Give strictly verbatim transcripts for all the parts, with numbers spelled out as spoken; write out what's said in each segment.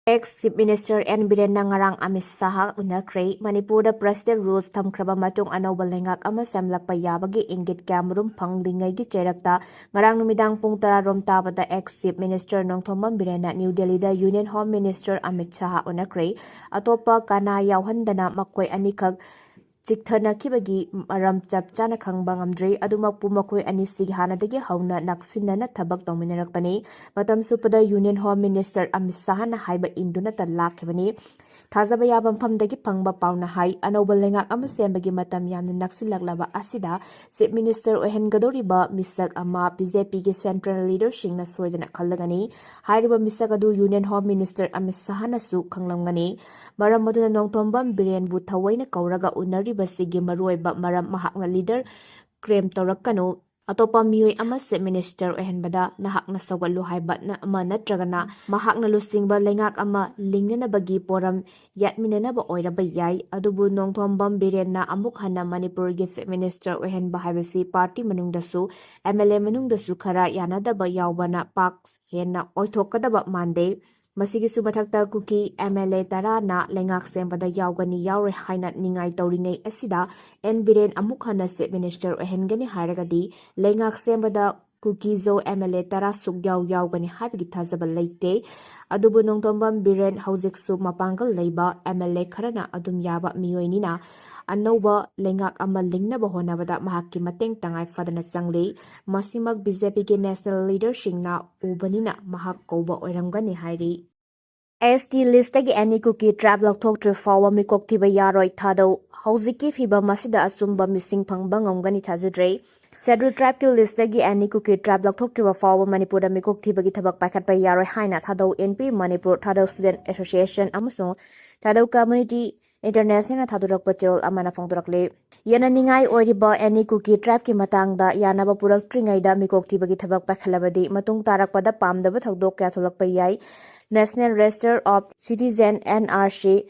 Ex Chief Minister N Birenna ꯉꯔꯥꯡ ꯑꯃꯤꯠ ꯁꯥꯍ ꯎꯅꯈ꯭ꯔꯦ꯫ ꯃꯅꯤꯄꯨꯔꯗ President Rules ꯊꯝꯈ꯭ꯔꯕ ꯃꯇꯨꯡ ꯑꯅꯧꯕ ꯂꯩꯉꯥꯛ ꯑꯃ ꯁꯦꯝꯂꯛꯄ ꯌꯥꯕꯒꯤ ꯏꯪꯒꯤꯠ ꯀꯌꯥꯃꯔꯨꯝ ꯐꯪꯂꯤꯉꯩꯒꯤ ꯆꯩꯔꯛꯇ ꯉꯔꯥꯡ ꯅꯨꯃꯤꯗꯥꯡ ꯄꯨꯡ ꯇꯔꯥ ꯔꯣꯝ ꯇꯥꯕꯗ Ex Chief Minister ꯅꯣꯡꯊꯣꯝꯕꯝ ꯕꯤꯔꯦꯟꯅ ꯅ꯭ꯌꯨ ꯗꯦꯜꯂꯤꯗ Union Home Minister Amit Shah ꯎꯅꯈ꯭ꯔꯦ꯫ ꯑꯇꯣꯞꯄ ꯀꯅꯥ ꯌꯥꯎꯍꯟꯗꯅ ꯃꯈꯣꯏ ꯑꯅꯤꯈꯛ ꯆꯤꯛꯊꯅꯈꯤꯕꯒꯤ ꯃꯔꯝ ꯆꯞ ꯆꯥꯅ ꯈꯪꯕ ꯉꯝꯗ꯭ꯔꯤ꯫ ꯑꯗꯨꯃꯛꯄꯨ ꯃꯈꯣꯏ ꯑꯅꯤꯁꯤ ꯍꯥꯟꯅꯗꯒꯤ ꯍꯧꯅ ꯅꯛꯁꯤꯟꯅꯅ ꯊꯕꯛ ꯇꯧꯃꯤꯟꯅꯔꯛꯄꯅꯤ꯫ ꯃꯇꯝ ꯆꯨꯞꯄꯗ Union Home Minister ꯑꯃꯤꯠ ꯁꯥꯍꯅ ꯍꯥꯏꯕ ꯏꯟꯗꯨꯅꯇ ꯂꯥꯛꯈꯤꯕꯅꯤ꯫ ꯊꯥꯖꯕ ꯌꯥꯕ ꯃꯐꯝꯗꯒꯤ ꯐꯪꯕ ꯄꯥꯎꯅ ꯍꯥꯏ, ꯑꯅꯧꯕ ꯂꯩꯉꯥꯛ ꯑꯃ ꯁꯦꯝꯕꯒꯤ ꯃꯇꯝ ꯌꯥꯝꯅ ꯅꯛꯁꯤꯜꯂꯛꯂꯕ ꯑꯁꯤꯗ Chief Minister ꯑꯣꯏꯍꯟꯒꯗꯧꯔꯤꯕ ꯃꯤꯁꯛ ꯑꯃ BJPꯒꯤ Central Leaderꯁꯤꯡꯅ ꯁꯣꯏꯗꯅ ꯈꯜꯂꯒꯅꯤ꯫ ꯍꯥꯏꯔꯤꯕ ꯃꯤꯁꯛ ꯑꯗꯨ Union Home Minister ꯑꯃꯤꯠ ꯁꯥꯍꯅꯁꯨ ꯈꯪꯂꯝꯒꯅꯤ꯫ ꯃꯔꯝ ꯑꯗꯨꯅ ꯅꯣꯡꯊꯣꯝꯕꯝ ꯕꯤꯔꯦꯟꯕꯨ ꯊꯑꯣꯏꯅ ꯀꯧꯔꯒ ꯎꯅꯔꯤꯕꯁꯤꯒꯤ ꯃꯔꯨꯑꯣꯏꯕ ꯃꯔꯝ ꯃꯍꯥꯛꯅ leader claim ꯇꯧꯔꯛꯀꯅꯨ꯫ ꯑꯇꯣꯞꯄ ꯃꯤꯑꯣꯏ ꯑꯃ Chief Minister ꯑꯣꯏꯍꯟꯕꯗ ꯅꯍꯥꯛꯅ ꯁꯧꯒꯠꯂꯨ ꯍꯥꯏꯕ ꯅ-, ꯑꯃ ꯅꯠꯇ꯭ꯔꯒꯅ ꯃꯍꯥꯛꯅ ꯂꯨꯆꯤꯡꯕ ꯂꯩꯉꯥꯛ ꯑꯃ ꯂꯤꯡꯅꯅꯕꯒꯤ ꯄꯣꯔꯝ ꯌꯥꯠꯃꯤꯟꯅꯅꯕ ꯑꯣꯏꯔꯕ ꯌꯥꯏ꯫ ꯑꯗꯨꯕꯨ ꯅꯣꯡꯊꯣꯝꯕꯝ ꯕꯤꯔꯦꯟꯅ ꯑꯃꯨꯛ ꯍꯟꯅ ꯃꯅꯤꯄꯨꯔꯒꯤ Chief Minister ꯑꯣꯏꯍꯟꯕ ꯍꯥꯏꯕꯁꯤ party ꯃꯅꯨꯡꯗꯁꯨ, MLA ꯃꯅꯨꯡꯗꯁꯨ ꯈꯔ ꯌꯥꯅꯗꯕ ꯌꯥꯎꯕꯅ ꯄꯥꯛ ꯍꯦꯟꯅ ꯑꯣꯏꯊꯣꯛꯀꯗꯕ ꯃꯥꯟꯗꯦ꯫ ꯃꯁꯤꯒꯤꯁꯨ ꯃꯊꯛꯇ ꯀꯨꯀꯤ MLA ꯇꯔꯥꯅ ꯂꯩꯉꯥꯛ ꯁꯦꯝꯕꯗ ꯌꯥꯎꯒꯅꯤ ꯌꯥꯎꯔꯣꯏ ꯍꯥꯏꯅ ꯅꯤꯡꯉꯥꯏ ꯇꯧꯔꯤꯉꯩ ꯑꯁꯤꯗ N ꯕꯤꯔꯦꯟ ꯑꯃꯨꯛ ꯍꯟꯅ Chief Minister ꯑꯣꯏꯍꯟꯒꯅꯤ ꯍꯥꯏꯔꯒꯗꯤ ꯂꯩꯉꯥꯛ ꯁꯦꯝꯕꯗ ꯀꯨꯀꯤ-ꯖꯣ MLA ꯇꯔꯥ ꯁꯨꯛ ꯌꯥꯎ ꯌꯥꯎꯒꯅꯤ ꯍꯥꯏꯕꯒꯤ ꯊꯥꯖꯕ ꯂꯩꯇꯦ꯫ ꯑꯗꯨꯕꯨ ꯅꯣꯡꯊꯣꯝꯕꯝ ꯕꯤꯔꯦꯟ ꯍꯧꯖꯤꯛꯁꯨ ꯃꯄꯥꯡꯒꯜ ꯂꯩꯕ MLA ꯈꯔꯅ ꯑꯗꯨꯝ ꯌꯥꯕ ꯃꯤꯑꯣꯏꯅꯤꯅ ꯑꯅꯧꯕ ꯂꯩꯉꯥꯛ ꯑꯃ ꯂꯤꯡꯅꯕ ꯍꯣꯠꯅꯕꯗ ꯃꯍꯥꯛꯀꯤ ꯃꯇꯦꯡ ꯇꯉꯥꯏ ꯐꯗꯅ ꯆꯪꯂꯤ꯫ ꯃꯁꯤꯃꯛ BJPꯒꯤ national leaderꯁꯤꯡꯅ ꯎꯕꯅꯤꯅ ꯃꯍꯥꯛ ꯀꯧꯕ ꯑꯣꯏꯔꯝꯒꯅꯤ ꯍꯥꯏꯔꯤ꯫ ST listꯇꯒꯤ any Kuki tribe ꯂꯧꯊꯣꯛꯇ꯭ꯔꯤ ꯐꯥꯎꯕ ꯃꯤꯀꯣꯛ ꯊꯤꯕ ꯌꯥꯔꯣꯏ, ꯊꯥꯗꯧ꯫ ꯍꯧꯖꯤꯛꯀꯤ ꯐꯤꯕꯝ ꯑꯁꯤꯗ ꯑꯆꯨꯝꯕ ꯃꯤꯁꯤꯡ ꯐꯪꯕ ꯉꯝꯒꯅꯤ ꯊꯥꯖꯗ꯭ꯔꯦ꯫ Scheduled tribeꯀꯤ listꯇꯒꯤ any Kuki tribe ꯂꯧꯊꯣꯛꯇ꯭ꯔꯤꯕ ꯐꯥꯎꯕ ꯃꯅꯤꯄꯨꯔꯗ ꯃꯤꯀꯣꯛ ꯊꯤꯕꯒꯤ ꯊꯕꯛ ꯄꯥꯏꯈꯠꯄ ꯌꯥꯔꯣꯏ ꯍꯥꯏꯅ ꯊꯥꯗꯧ, N P Manipur, ꯊꯥꯗꯧ Student Association ꯑꯃꯁꯨꯡ ꯊꯥꯗꯧ Community Internationalꯅ ꯊꯥꯗꯣꯔꯛꯄ ꯆꯦꯔꯣꯜ ꯑꯃꯅ ꯐꯣꯡꯗꯣꯔꯛꯂꯤ꯫ ꯌꯦꯠꯅꯅꯤꯡꯉꯥꯏ ꯑꯣꯏꯔꯤꯕ any Kuki tribeꯀꯤ ꯃꯇꯥꯡꯗ ꯌꯥꯅꯕ ꯄꯨꯔꯛꯇ꯭ꯔꯤꯉꯩꯗ ꯃꯤꯀꯣꯛ ꯊꯤꯕꯒꯤ ꯊꯕꯛ ꯄꯥꯏꯈꯠꯂꯕꯗꯤ ꯃꯇꯨꯡ ꯇꯥꯔꯛꯄꯗ ꯄꯥꯝꯗꯕ ꯊꯧꯗꯣꯛ ꯀꯌꯥ ꯊꯣꯛꯂꯛꯄ ꯌꯥꯏ꯫ National Register of Citizen, NRC,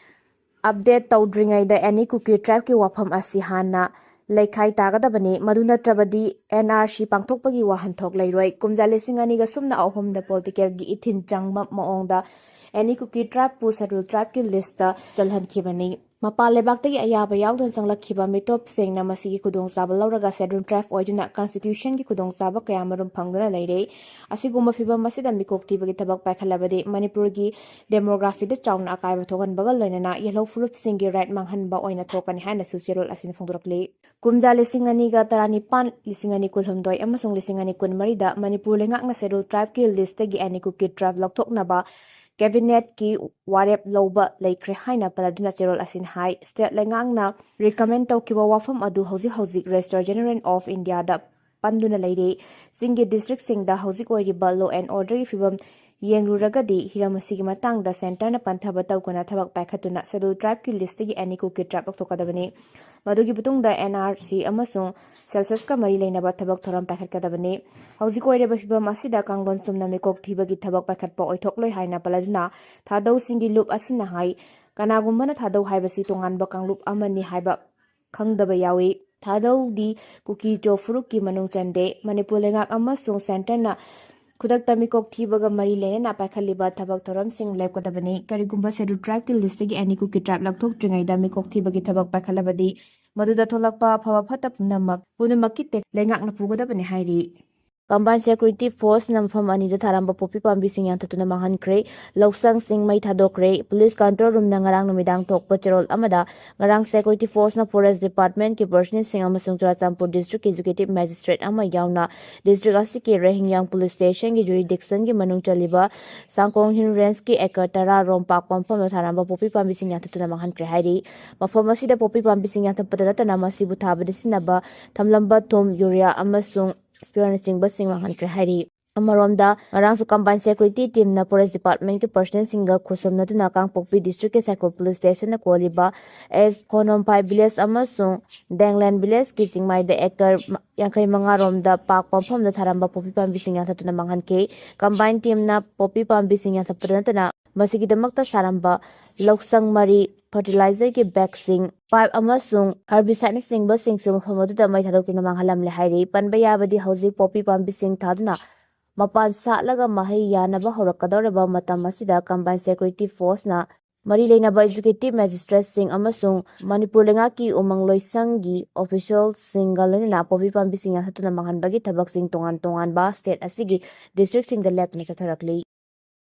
update ꯇꯧꯗ꯭ꯔꯤꯉꯩꯗ any Kuki tribeꯀꯤ ꯋꯥꯐꯝ ꯑꯁꯤ ꯍꯥꯟꯅ ꯂꯩꯈꯥꯏ ꯇꯥꯒꯗꯕꯅꯤ꯫ ꯃꯗꯨ ꯅꯠꯇ꯭ꯔꯕꯗꯤ ꯑꯦꯟ ꯑꯥꯔ ꯁꯤ ꯄꯥꯡꯊꯣꯛꯄꯒꯤ ꯋꯥꯍꯟꯊꯣꯛ ꯂꯩꯔꯣꯏ꯫ ꯀꯨꯝꯖꯥ ꯂꯤꯁꯤꯡ ꯑꯅꯤꯒ ꯁꯨꯞꯅ ꯑꯍꯨꯝꯗ ꯄꯣꯂꯤꯇꯤꯀꯦꯜꯒꯤ ꯏꯊꯤꯟ ꯆꯪꯕ ꯃꯑꯣꯡꯗ ꯑꯦꯅꯤ ꯀꯨꯀꯤ ꯇ꯭ꯔꯥꯏꯕꯄꯨ ꯁꯦꯗ꯭ꯌꯨꯜ ꯇ꯭ꯔꯥꯏꯕꯀꯤ ꯂꯤꯁꯇ ꯆꯜꯍꯟꯈꯤꯕꯅꯤ꯫ ꯃꯄꯥꯟ ꯂꯩꯕꯥꯛꯇꯒꯤ ꯑꯌꯥꯕ ꯌꯥꯎꯗꯅ ꯆꯪꯂꯛꯈꯤꯕ ꯃꯤꯇꯣꯞꯁꯤꯡꯅ ꯃꯁꯤꯒꯤ ꯈꯨꯗꯣꯡꯆꯥꯕ ꯂꯧꯔꯒ ꯁꯦꯗ꯭ꯌꯨꯜ ꯇ꯭ꯔꯥꯏꯕ ꯑꯣꯏꯗꯨꯅ ꯀꯟꯁꯇꯤꯇ꯭ꯌꯨꯁꯟꯒꯤ ꯈꯨꯗꯣꯡꯆꯥꯕ ꯀꯌꯥꯃꯔꯨꯝ ꯐꯪꯗꯨꯅ ꯂꯩꯔꯦ꯫ ꯑꯁꯤꯒꯨꯝꯕ ꯐꯤꯚꯝ ꯑꯁꯤꯗ ꯃꯤꯀꯣꯛ ꯊꯤꯕꯒꯤ ꯊꯕꯛ ꯄꯥꯏꯈꯠꯂꯕꯗꯤ ꯃꯅꯤꯄꯨꯔꯒꯤ ꯗꯦꯃꯣꯒ꯭ꯔꯥꯐꯤꯗ ꯆꯥꯎꯅ ꯑꯀꯥꯏꯕ ꯊꯣꯛꯍꯟꯕꯒ ꯂꯣꯏꯅꯅ ꯌꯦꯜꯍꯧ ꯐꯨꯔꯨꯞꯁꯤꯡꯒꯤ ꯔꯥꯏꯠ ꯃꯥꯡꯍꯟꯕ ꯑꯣꯏꯅ ꯊꯣꯛꯀꯅꯤ ꯍꯥꯏꯅꯁꯨ ꯆꯦꯔꯣꯜ ꯑꯁꯤꯅ ꯐꯣꯡꯗꯣꯔꯛꯂꯤ꯫ ꯀꯨꯝꯖꯥ ꯂꯤꯁꯤꯡ ꯑꯅꯤꯒ ꯇꯔꯥꯅꯤꯄꯥꯟ, ꯂꯤꯁꯤꯡ ꯑꯅꯤ ꯀꯨꯟꯍꯨꯝꯗꯣꯏ ꯑꯃꯁꯨꯡ ꯂꯤꯁꯤꯡ ꯑꯅꯤ ꯀꯨꯟꯃꯔꯤꯗ ꯃꯅꯤꯄꯨꯔ ꯂꯩꯉꯥꯛꯅ ꯁꯦꯗ꯭ꯌꯨꯜ ꯇ꯭ꯔꯥꯏꯕꯀꯤ ꯂꯤꯁꯇꯒꯤ ꯑꯦꯅꯤ ꯀꯨꯀꯤ ꯇ꯭ꯔꯥꯏꯕ ꯂꯧꯊꯣꯛꯅꯕ ꯀꯦꯕꯤꯅꯦꯠꯀꯤ ꯋꯥꯔꯦꯞ ꯂꯧꯕ ꯂꯩꯈ꯭ꯔꯦ ꯍꯥꯏꯅ ꯄꯜꯂꯗꯨꯅ ꯆꯦꯔꯣꯜ ꯑꯁꯤꯅ ꯍꯥꯏ꯫ ꯁ꯭ꯇꯦꯠ ꯂꯩꯉꯥꯛꯅ ꯔꯤꯀꯃꯦꯟ ꯇꯧꯈꯤꯕ ꯋꯥꯐꯝ ꯑꯗꯨ ꯍꯧꯖꯤꯛ ꯍꯧꯖꯤꯛ ꯔꯦꯖꯤꯁꯇꯔ ꯖꯦꯅꯔꯦꯜ ꯑꯣꯐ ꯏꯟꯗꯤꯌꯥꯗ ꯄꯟꯗꯨꯅ ꯂꯩꯔꯤ꯫ ꯆꯤꯡꯒꯤ ꯗꯤꯁꯇ꯭ꯔꯤꯛꯁꯤꯡꯗ ꯍꯧꯖꯤꯛ ꯑꯣꯏꯔꯤꯕ ꯂꯣ ꯑꯦꯟ ꯑꯣꯔꯗꯔꯒꯤ ꯐꯤꯕꯝ ꯌꯦꯡꯂꯨꯔꯒꯗꯤ ꯍꯤꯔꯝ ꯑꯁꯤꯒꯤ ꯃꯇꯥꯡꯗ ꯁꯦꯟꯇꯔꯅ ꯄꯟꯊꯕ ꯇꯧꯗꯨꯅ ꯊꯕꯛ ꯄꯥꯏꯈꯠꯇꯨꯅ ꯁꯦꯗ꯭ꯌꯨꯜ ꯇ꯭ꯔꯥꯏꯕꯀꯤ ꯂꯤꯁꯇꯒꯤ ꯑꯦꯅꯤ ꯀꯨꯀꯤ ꯇ꯭ꯔꯥꯏꯕ ꯂꯧꯊꯣꯛꯀꯗꯕꯅꯤ꯫ ꯃꯗꯨꯒꯤ ꯃꯇꯨꯡꯗ ꯑꯦꯟ ꯑꯥꯔ ꯁꯤ ꯑꯃꯁꯨꯡ ꯁꯦꯟꯁꯁꯀ ꯃꯔꯤ ꯂꯩꯅꯕ ꯊꯕꯛ ꯊꯧꯔꯝ ꯄꯥꯏꯈꯠꯀꯗꯕꯅꯤ꯫ ꯍꯧꯖꯤꯛ ꯑꯣꯏꯔꯤꯕ ꯐꯤꯕꯝ ꯑꯁꯤꯗ ꯀꯥꯡꯂꯣꯟ ꯆꯨꯝꯅ ꯃꯤꯀꯣꯛ ꯊꯤꯕꯒꯤ ꯊꯕꯛ ꯄꯥꯏꯈꯠꯄ ꯑꯣꯏꯊꯣꯛꯂꯣꯏ ꯍꯥꯏꯅ ꯄꯜꯂꯗꯨꯅ ꯊꯥꯗꯧꯁꯤꯡꯒꯤ ꯂꯨꯞ ꯑꯁꯤꯅ ꯍꯥꯏ꯫ ꯀꯅꯥꯒꯨꯝꯕꯅ ꯊꯥꯗꯧ ꯍꯥꯏꯕꯁꯤ ꯇꯣꯉꯥꯟꯕ ꯀꯥꯡꯂꯨꯞ ꯑꯃꯅꯤ ꯍꯥꯏꯕ ꯈꯪꯗꯕ ꯌꯥꯎꯏ꯫ ꯊꯥꯗꯧꯗꯤ ꯀꯨꯀꯤ ꯆꯣ ꯐꯨꯔꯨꯞꯀꯤ ꯃꯅꯨꯡ ꯆꯟꯗꯦ꯫ ꯃꯅꯤꯄꯨꯔ ꯂꯩꯉꯥꯛ ꯑꯃꯁꯨꯡ ꯁꯦꯟꯇꯔꯅ ꯈꯨꯗꯛꯇ ꯃꯤꯀꯣꯛ ꯊꯤꯕꯒ ꯃꯔꯤ ꯂꯩꯅꯅ ꯄꯥꯏꯈꯠꯂꯤꯕ ꯊꯕꯛ ꯊꯧꯔꯝꯁꯤꯡ ꯂꯦꯞꯀꯗꯕꯅꯤ꯫ ꯀꯔꯤꯒꯨꯝꯕ ꯁꯦꯗ꯭ꯌꯨꯜ ꯇ꯭ꯔꯥꯏꯕꯀꯤ ꯂꯤꯁꯇꯒꯤ ꯑꯦꯅꯤ ꯀꯨꯀꯤ ꯇ꯭ꯔꯥꯏꯕ ꯂꯧꯊꯣꯛꯇ꯭ꯔꯤꯉꯩꯗ ꯃꯤꯀꯣꯛ ꯊꯤꯕꯒꯤ ꯊꯕꯛ ꯄꯥꯏꯈꯠꯂꯕꯗꯤ ꯃꯗꯨꯗ ꯊꯣꯛꯂꯛꯄ ꯑꯐꯕ ꯐꯠꯇ ꯄꯨꯝꯅꯃꯛ, ꯄꯨꯝꯅꯃꯛꯀꯤ ꯇꯦꯛ ꯂꯩꯉꯥꯛꯅ ꯄꯨꯒꯗꯕꯅꯤ ꯍꯥꯏꯔꯤ꯫ ꯀꯝꯕꯥꯏꯟ ꯁꯦꯀ꯭ꯌꯨꯔꯤꯇꯤ ꯐꯣꯔꯁꯅ ꯃꯐꯝ ꯑꯅꯤꯗ ꯊꯥꯔꯝꯕ ꯄꯣꯄꯤ ꯄꯥꯝꯕꯤꯁꯤꯡ ꯌꯥꯟꯊꯠꯇꯨꯅ ꯃꯥꯡꯍꯟꯈ꯭ꯔꯦ꯫ ꯂꯧꯁꯪꯁꯤꯡ ꯃꯩ ꯊꯥꯗꯣꯛꯈ꯭ꯔꯦ꯫ ꯄꯨꯂꯤꯁ ꯀꯟꯇ꯭ꯔꯣꯜ ꯔꯨꯝꯅ ꯉꯔꯥꯡ ꯅꯨꯃꯤꯗꯥꯡ ꯊꯣꯛꯄ ꯆꯦꯔꯣꯜ ꯑꯃꯗ ꯉꯔꯥꯡ ꯁꯦꯀ꯭ꯌꯨꯔꯤꯇꯤ ꯐꯣꯔꯁꯅ ꯐꯣꯔꯦꯁ ꯗꯤꯄꯥꯔꯠꯃꯦꯟꯠꯀꯤ ꯄꯔꯁꯅꯦꯜꯁꯤꯡ ꯑꯃꯁꯨꯡ ꯆꯨꯔꯥꯆꯥꯟꯄꯨꯔ ꯗꯤꯁꯇ꯭ꯔꯤꯛꯀꯤ ꯑꯦꯛꯖꯤꯀ꯭ꯌꯨꯇꯤꯚ ꯃꯦꯖꯤꯁꯇ꯭ꯔꯦꯠ ꯑꯃ ꯌꯥꯎꯅ ꯗꯤꯁꯇ꯭ꯔꯤꯛ ꯑꯁꯤꯒꯤ ꯔꯦꯍꯤꯡꯌꯥꯡ ꯄꯨꯂꯤꯁ ꯁ꯭ꯇꯦꯁꯟꯒꯤ ꯖꯨꯔꯤꯗꯤꯛꯁꯟꯒꯤ ꯃꯅꯨꯡ ꯆꯜꯂꯤꯕ ꯁꯥꯡꯀꯣꯡ ꯍꯤꯜ ꯔꯦꯟꯖꯀꯤ ꯑꯦꯀꯔ ꯇꯔꯥ ꯔꯣꯝ ꯄꯥꯛꯄ ꯃꯐꯝꯗ ꯊꯥꯔꯝꯕ ꯄꯣꯄꯤ ꯄꯥꯝꯕꯤꯁꯤꯡ ꯌꯥꯟꯊꯠꯇꯨꯅ ꯃꯥꯡꯍꯟꯈ꯭ꯔꯦ ꯍꯥꯏꯔꯤ꯫ ꯃꯐꯝ ꯑꯁꯤꯗ ꯄꯣꯄꯤ ꯄꯥꯝꯕꯤꯁꯤꯡ ꯌꯥꯟꯊꯠꯄꯗ ꯅꯠꯇꯅ ꯃꯁꯤꯕꯨ ꯊꯥꯕꯗ ꯁꯤꯖꯤꯟꯅꯕ ꯊꯝꯂꯝꯕ ꯊꯨꯝ, ꯌꯨꯔꯤꯌꯥ ꯑꯃꯁꯨꯡ ꯁ꯭ꯄꯤꯌꯔꯅꯆꯤꯡꯕꯁꯤꯡ ꯃꯥꯡꯍꯟꯈ꯭ꯔꯦ ꯍꯥꯏꯔꯤ꯫ ꯑꯃꯔꯣꯝꯗ, ꯉꯔꯥꯡꯁꯨ ꯀꯝꯕꯥꯏꯟ ꯁꯦꯀ꯭ꯌꯨꯔꯤꯇꯤ ꯇꯤꯝꯅ ꯐꯣꯔꯦꯁ ꯗꯤꯄꯥꯔꯠꯃꯦꯟꯠꯀꯤ ꯄꯔꯁꯅꯦꯜꯁꯤꯡꯒ ꯈꯨꯠꯁꯝꯅꯗꯨꯅ ꯀꯥꯡꯄꯣꯛꯄꯤ ꯗꯤꯁꯇ꯭ꯔꯤꯛꯀꯤ ꯁꯥꯏꯈꯣꯜ ꯄꯨꯂꯤꯁ ꯁ꯭ꯇꯦꯁꯟꯅ ꯀꯣꯜꯂꯤꯕ ꯑꯦꯁ ꯈꯣꯅꯣꯝꯐꯥꯏ ꯚꯤꯂꯦꯖ ꯑꯃꯁꯨꯡ ꯗꯦꯡꯂꯦꯟ ꯚꯤꯂꯦꯖꯀꯤ ꯆꯤꯡꯃꯥꯏꯗ ꯑꯦꯀꯔ ꯌꯥꯡꯈꯩ ꯃꯉꯥ ꯔꯣꯝꯗ ꯄꯥꯛꯄ ꯃꯐꯝꯗ ꯊꯥꯔꯝꯕ ꯄꯣꯄꯤ ꯄꯥꯝꯕꯤꯁꯤꯡ ꯌꯥꯟꯊꯠꯇꯨꯅ ꯃꯥꯡꯍꯟꯈꯤ꯫ ꯀꯝꯕꯥꯏꯟ ꯇꯤꯝꯅ ꯄꯣꯄꯤ ꯄꯥꯝꯕꯤꯁꯤꯡ ꯌꯥꯟꯊꯠꯄꯗ ꯅꯠꯇꯅ ꯃꯁꯤꯒꯤꯗꯃꯛꯇ ꯁꯥꯔꯝꯕ ꯂꯧꯁꯪ ꯃꯔꯤ, ꯐꯔꯇꯤꯂꯥꯏꯖꯔꯒꯤ ꯕꯦꯒꯁꯤꯡ, ꯄꯥꯏꯞ ꯑꯃꯁꯨꯡ ꯍꯔꯕꯤꯁꯥꯏꯠꯅꯆꯤꯡꯕꯁꯤꯡꯁꯨ ꯃꯐꯝ ꯑꯗꯨꯗ ꯃꯩ ꯊꯥꯗꯣꯛꯇꯨꯅ ꯃꯥꯡꯍꯜꯂꯝꯂꯦ ꯍꯥꯏꯔꯤ꯫ ꯄꯟꯕ ꯌꯥꯕꯗꯤ ꯍꯧꯖꯤꯛ ꯄꯣꯄꯤ ꯄꯥꯝꯕꯤꯁꯤꯡ ꯊꯥꯗꯨꯅ ꯃꯄꯥꯟ ꯁꯥꯠꯂꯒ ꯃꯍꯩ ꯌꯥꯅꯕ ꯍꯧꯔꯛꯀꯗꯧꯔꯕ ꯃꯇꯝ ꯑꯁꯤꯗ ꯀꯝꯕꯥꯏꯟ ꯁꯦꯀ꯭ꯌꯨꯔꯤꯇꯤ ꯐꯣꯔꯁꯅ ꯃꯔꯤ ꯂꯩꯅꯕ ꯑꯦꯛꯖꯤꯀ꯭ꯌꯨꯇꯤꯚ ꯃꯦꯖꯤꯁꯇ꯭ꯔꯦꯠꯁꯤꯡ ꯑꯃꯁꯨꯡ ꯃꯅꯤꯄꯨꯔ ꯂꯩꯉꯥꯛꯀꯤ ꯎꯃꯪ ꯂꯣꯏꯁꯪꯒꯤ ꯑꯣꯐꯤꯁꯤꯌꯦꯜꯁꯤꯡꯒ ꯂꯣꯏꯅꯅ ꯄꯣꯄꯤ ꯄꯥꯝꯕꯤꯁꯤꯡ ꯌꯥꯟꯊꯠꯇꯨꯅ ꯃꯥꯡꯍꯟꯕꯒꯤ ꯊꯕꯛꯁꯤꯡ ꯇꯣꯉꯥꯟ ꯇꯣꯉꯥꯟꯕ ꯁ꯭ꯇꯦꯠ ꯑꯁꯤꯒꯤ ꯗꯤꯁꯇ꯭ꯔꯤꯛꯁꯤꯡꯗ ꯂꯦꯞꯇꯅ ꯆꯠꯊꯔꯛꯂꯤ꯫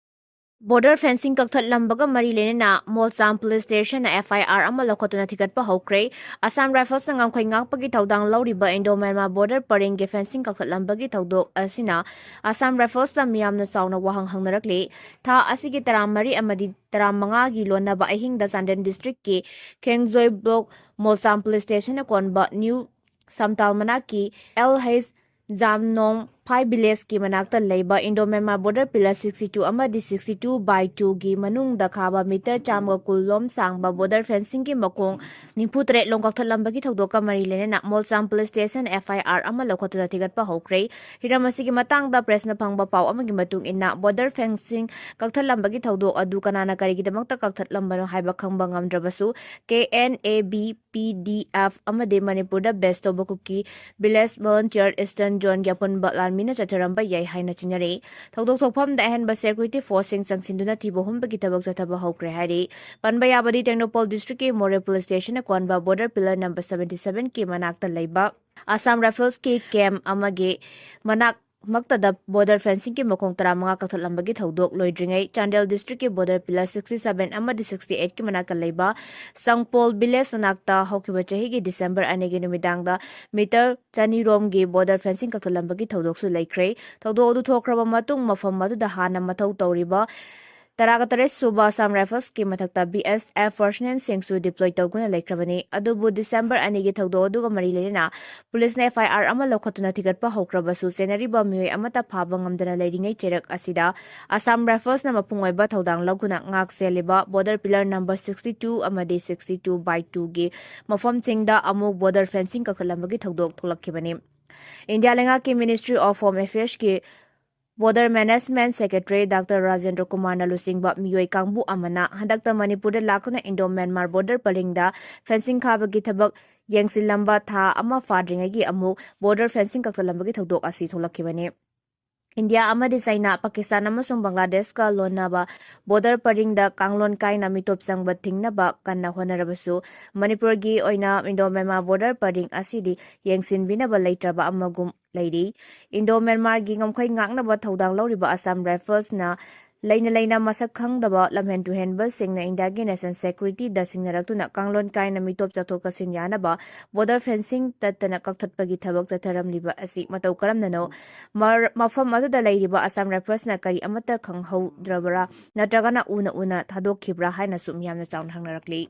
ꯕꯣꯔꯗꯔ ꯐꯦꯟꯁꯤꯡ ꯀꯛꯊꯠꯂꯝꯕꯒ ꯃꯔꯤ ꯂꯩꯅꯅ ꯃꯣꯜꯆꯥꯝ ꯄꯨꯂꯤꯁ ꯁ꯭ꯇꯦꯁꯟꯅ ꯑꯦꯐ ꯑꯥꯏ ꯑꯥꯔ ꯑꯃ ꯂꯧꯈꯠꯇꯨꯅ ꯊꯤꯒꯠꯄ ꯍꯧꯈ꯭ꯔꯦ꯫ ꯑꯁꯥꯝ ꯔꯥꯏꯐꯜꯁꯅ ꯉꯝꯈꯩ ꯉꯥꯛꯄꯒꯤ ꯊꯧꯗꯥꯡ ꯂꯧꯔꯤꯕ ꯏꯟꯗꯣ ꯃ꯭ꯌꯥꯟꯃꯥꯔ ꯕꯣꯔꯗꯔ ꯄꯔꯦꯡꯒꯤ ꯐꯦꯟꯁꯤꯡ ꯀꯛꯊꯠꯂꯝꯕꯒꯤ ꯊꯧꯗꯣꯛ ꯑꯁꯤꯅ ꯑꯁꯥꯝ ꯔꯥꯏꯐꯜꯁꯇ ꯃꯤꯌꯥꯝꯅ ꯆꯥꯎꯅ ꯋꯥꯍꯪ ꯍꯪꯅꯔꯛꯂꯤ꯫ ꯊꯥ ꯑꯁꯤꯒꯤ ꯇꯔꯥꯃꯔꯤ ꯑꯃꯗꯤ ꯇꯔꯥꯃꯉꯥꯒꯤ ꯂꯣꯟꯅꯕ ꯑꯍꯤꯡꯗ ꯆꯥꯟꯗꯦꯜ ꯗꯤꯁꯇ꯭ꯔꯤꯛꯀꯤ ꯈꯦꯡꯖꯣꯏ ꯕ꯭ꯂꯣꯛ ꯃꯣꯜꯆꯥꯝ ꯄꯨꯂꯤꯁ ꯁ꯭ꯇꯦꯁꯟꯅ ꯀꯣꯟꯕ ꯅ꯭ꯌꯨ ꯁꯝꯇꯥꯜ ꯃꯅꯥꯛꯀꯤ ꯑꯦꯜ ꯍꯩꯆ ꯖꯥꯝꯅꯣꯡ ꯐꯥꯏ ꯚꯤꯂꯦꯖꯀꯤ ꯃꯅꯥꯛꯇ ꯂꯩꯕ Indo Myanmar border pillar sixty two ꯑꯃꯗꯤ sixty two by two ꯒꯤ ꯃꯅꯨꯡꯗ ꯈꯥꯕ ꯃꯤꯇꯔ ꯆꯥꯝꯃꯒ ꯀꯨꯟ ꯂꯣꯝ ꯁꯥꯡꯕ ꯕꯣꯔꯗꯔ ꯐꯦꯟꯁꯤꯡꯒꯤ ꯃꯈꯣꯡ ꯅꯤꯐꯨ ꯇꯔꯦꯠ ꯂꯣꯝ ꯀꯛꯊꯠꯂꯝꯕꯒꯤ ꯊꯧꯗꯣꯛꯀ ꯃꯔꯤ ꯂꯩꯅꯅ ꯃꯣꯜꯆꯥꯝ ꯄꯨꯂꯤꯁ ꯁ꯭ꯇꯦꯁꯟ ꯑꯦꯐ ꯑꯥꯏ ꯑꯥꯔ ꯑꯃ ꯂꯧꯈꯠꯇꯨꯅ ꯊꯤꯒꯠꯄ ꯍꯧꯈ꯭ꯔꯦ꯫ ꯍꯤꯔꯝ ꯑꯁꯤꯒꯤ ꯃꯇꯥꯡꯗ ꯄ꯭ꯔꯦꯁꯅ ꯐꯪꯕ ꯄꯥꯎ ꯑꯃꯒꯤ ꯃꯇꯨꯡ ꯏꯟꯅ, ꯕꯣꯔꯗꯔ ꯐꯦꯟꯁꯤꯡ ꯀꯛꯊꯠꯂꯝꯕꯒꯤ ꯊꯧꯗꯣꯛ ꯑꯗꯨ ꯀꯅꯥꯅ ꯀꯔꯤꯒꯤꯗꯃꯛꯇ ꯀꯛꯊꯠꯂꯝꯕꯅꯣ ꯍꯥꯏꯕ ꯈꯪꯕ ꯉꯝꯗ꯭ꯔꯕꯁꯨ, K N A B P D F ꯑꯃꯗꯤ ꯃꯅꯤꯄꯨꯔꯗ ꯕꯦꯁ ꯇꯧꯕ ꯀꯨꯀꯤ ꯚꯤꯂꯦꯖ ꯚꯣꯂꯨꯟꯇꯤꯌꯔ ꯏꯁꯇꯔꯟ ꯖꯣꯟꯒꯤ ꯑꯄꯨꯟꯕ ꯂꯥꯟꯃꯤꯅ ꯆꯠꯊꯔꯝꯕ ꯌꯥꯏ ꯍꯥꯏꯅ ꯆꯤꯡꯅꯔꯤ꯫ ꯊꯧꯗꯣꯛ ꯊꯣꯛꯐꯝꯗ ꯑꯍꯦꯟꯕ ꯁꯦꯀ꯭ꯌꯨꯔꯤꯇꯤ ꯐꯣꯔꯁꯁꯤꯡ ꯆꯪꯁꯤꯟꯗꯨꯅ ꯊꯤꯕ ꯍꯨꯝꯕꯒꯤ ꯊꯕꯛ ꯆꯠꯊꯕ ꯍꯧꯈ꯭ꯔꯦ ꯍꯥꯏꯔꯤ꯫ ꯄꯟꯕ ꯌꯥꯕꯗꯤ, ꯇꯦꯡꯅꯧꯄꯜ ꯗꯤꯁꯇ꯭ꯔꯤꯛꯀꯤ ꯃꯣꯔꯦ ꯄꯨꯂꯤꯁ ꯁ꯭ꯇꯦꯁꯟꯅ ꯀꯣꯟꯕ border pillar number seventy seven ꯀꯤ ꯃꯅꯥꯛꯇ ꯂꯩꯕ ꯑꯁꯥꯝ ꯔꯥꯏꯐꯜꯁꯀꯤ ꯀꯦꯝꯞ ꯑꯃꯒꯤ ꯃꯅꯥꯛ ꯃꯛꯇꯗ ꯕꯣꯔꯗꯔ ꯐꯦꯟꯁꯤꯡꯒꯤ ꯃꯈꯣꯡ ꯇꯔꯥꯃꯉꯥ ꯀꯛꯊꯠꯂꯝꯕꯒꯤ ꯊꯧꯗꯣꯛ ꯂꯣꯏꯗ꯭ꯔꯤꯉꯩ, ꯆꯥꯟꯗꯦꯜ ꯗꯤꯁꯇ꯭ꯔꯤꯛꯀꯤ ꯕꯣꯔꯗꯔ ꯄꯤꯂꯔ sixty seven ꯑꯃꯗꯤ sixty eight ꯀꯤ ꯃꯅꯥꯛꯇ ꯂꯩꯕ ꯁꯪꯄꯣꯜ ꯚꯤꯂꯦꯖ ꯃꯅꯥꯛꯇ ꯍꯧꯈꯤꯕ ꯆꯍꯤꯒꯤ ꯗꯤꯁꯦꯝꯕꯔ ꯑꯅꯤꯒꯤ ꯅꯨꯃꯤꯗꯥꯡꯗ ꯃꯤꯇꯔ ꯆꯅꯤ ꯔꯣꯝꯒꯤ ꯕꯣꯔꯗꯔ ꯐꯦꯟꯁꯤꯡ ꯀꯛꯊꯠꯂꯝꯕꯒꯤ ꯊꯧꯗꯣꯛꯁꯨ ꯂꯩꯈ꯭ꯔꯦ꯫ ꯊꯧꯗꯣꯛ ꯑꯗꯨ ꯊꯣꯛꯈ꯭ꯔꯕ ꯃꯇꯨꯡ, ꯃꯐꯝ ꯑꯗꯨꯗ ꯍꯥꯟꯅ ꯃꯊꯧ ꯇꯧꯔꯤꯕ ꯇꯔꯥꯒ ꯇꯔꯦꯠ ꯁꯨꯕ ꯑꯁꯥꯝ ꯔꯥꯏꯐꯜꯁꯀꯤ ꯃꯊꯛꯇ ꯕꯤ ꯑꯦꯁ ꯑꯦꯐ ꯄꯔꯁꯅꯦꯜꯁꯤꯡꯁꯨ ꯗꯤꯄ꯭ꯂꯣꯏ ꯇꯧꯗꯨꯅ ꯂꯩꯈ꯭ꯔꯕꯅꯤ꯫ ꯑꯗꯨꯕꯨ ꯗꯤꯁꯦꯝꯕꯔ ꯑꯅꯤꯒꯤ ꯊꯧꯗꯣꯛ ꯑꯗꯨꯒ ꯃꯔꯤ ꯂꯩꯅꯅ ꯄꯨꯂꯤꯁꯅ ꯑꯦꯐ ꯑꯥꯏ ꯑꯥꯔ ꯑꯃ ꯂꯧꯈꯠꯇꯨꯅ ꯊꯤꯒꯠꯄ ꯍꯧꯈ꯭ꯔꯕꯁꯨ, ꯆꯦꯟꯅꯔꯤꯕ ꯃꯤꯑꯣꯏ ꯑꯃꯠꯇ ꯐꯥꯕ ꯉꯝꯗꯅ ꯂꯩꯔꯤꯉꯩ ꯆꯩꯔꯛ ꯑꯁꯤꯗ ꯑꯁꯥꯝ ꯔꯥꯏꯐꯜꯁꯅ ꯃꯄꯨꯡ ꯑꯣꯏꯕ ꯊꯧꯗꯥꯡ ꯂꯧꯗꯨꯅ ꯉꯥꯛ ꯁꯦꯜꯂꯤꯕ border pillar number sixty two ꯑꯃꯗꯤ sixty two by two ꯒꯤ ꯃꯐꯝꯁꯤꯡꯗ ꯑꯃꯨꯛ ꯕꯣꯔꯗꯔ ꯐꯦꯟꯁꯤꯡ ꯀꯛꯊꯠꯂꯝꯕꯒꯤ ꯊꯧꯗꯣꯛ ꯊꯣꯛꯂꯛꯈꯤꯕꯅꯤ꯫ ꯏꯟꯗꯤꯌꯥ ꯂꯩꯉꯥꯛꯀꯤ Ministry of Home Affairs ꯀꯤ Border Management Secretary Doctor Rajendra Kumarꯅ ꯂꯨꯆꯤꯡꯕ ꯃꯤꯑꯣꯏ ꯀꯥꯡꯕꯨ ꯑꯃꯅ ꯍꯟꯗꯛꯇ ꯃꯅꯤꯄꯨꯔꯗ ꯂꯥꯛꯇꯨꯅ Indo-Myanmar border ꯄꯔꯤꯡꯗ fencing ꯈꯥꯕꯒꯤ ꯊꯕꯛ ꯌꯦꯡꯁꯤꯜꯂꯝꯕ ꯊꯥ ꯑꯃ ꯐꯥꯗ꯭ꯔꯤꯉꯩꯒꯤ ꯑꯃꯨꯛ border fencing ꯀꯛꯊꯠꯂꯝꯕꯒꯤ ꯊꯧꯗꯣꯛ ꯑꯁꯤ ꯊꯣꯛꯂꯛꯈꯤꯕꯅꯤ꯫ ꯏꯟꯗꯤꯌꯥ ꯑꯃꯗꯤ ꯆꯩꯅꯥ, ꯄꯥꯀꯤꯁꯇꯥꯟ ꯑꯃꯁꯨꯡ ꯕꯪꯒ꯭ꯂꯥꯗꯦꯁꯀ ꯂꯣꯟꯅꯕ border ꯄꯔꯤꯡꯗ ꯀꯥꯡꯂꯣꯟ ꯀꯥꯏꯅ ꯃꯤꯇꯣꯞ ꯆꯪꯕ ꯊꯤꯡꯅꯕ ꯀꯟꯅ ꯍꯣꯠꯅꯔꯕꯁꯨ, ꯃꯅꯤꯄꯨꯔꯒꯤ ꯑꯣꯏꯅ Indo-Myanmar border ꯄꯔꯤꯡ ꯑꯁꯤꯗꯤ ꯌꯦꯡꯁꯤꯟꯕꯤꯅꯕ ꯂꯩꯇ꯭ꯔꯕ ꯑꯃꯒꯨꯝ ꯂꯩꯔꯤ꯫ Indo-Myanmarꯒꯤ ꯉꯝꯈꯩ ꯉꯥꯛꯅꯕ ꯊꯧꯗꯥꯡ ꯂꯧꯔꯤꯕ Assam Riflesꯅ ꯂꯩꯅ ꯂꯩꯅ ꯃꯁꯛ ꯈꯪꯗꯕ ꯂꯝꯍꯦꯟ ꯇꯨꯍꯦꯟꯕꯁꯤꯡꯅ ꯏꯟꯗꯤꯌꯥꯒꯤ National Securityꯗ ꯁꯤꯡꯅꯔꯛꯇꯨꯅ ꯀꯥꯡꯂꯣꯟ ꯀꯥꯏꯅ ꯃꯤꯇꯣꯞ ꯆꯠꯊꯣꯛ ꯆꯠꯁꯤꯟ ꯌꯥꯅꯕ border fencing ꯇꯠꯇꯅ ꯀꯛꯊꯠꯄꯒꯤ ꯊꯕꯛ ꯆꯠꯊꯔꯝꯂꯤꯕ ꯑꯁꯤ ꯃꯇꯧ ꯀꯔꯝꯅꯅꯣ? ꯃꯔ-, ꯃꯐꯝ ꯑꯗꯨꯗ ꯂꯩꯔꯤꯕ Assam Riflesꯅ ꯀꯔꯤ ꯑꯃꯠꯇ ꯈꯪꯍꯧꯗ꯭ꯔꯕ꯭ꯔꯥ, ꯅꯠꯇ꯭ꯔꯒꯅ ꯎꯅ ꯎꯅ ꯊꯥꯗꯣꯛꯈꯤꯕ꯭ꯔꯥ ꯍꯥꯏꯅꯁꯨ ꯃꯤꯌꯥꯝꯅ ꯆꯥꯎꯅ ꯍꯪꯅꯔꯛꯂꯤ꯫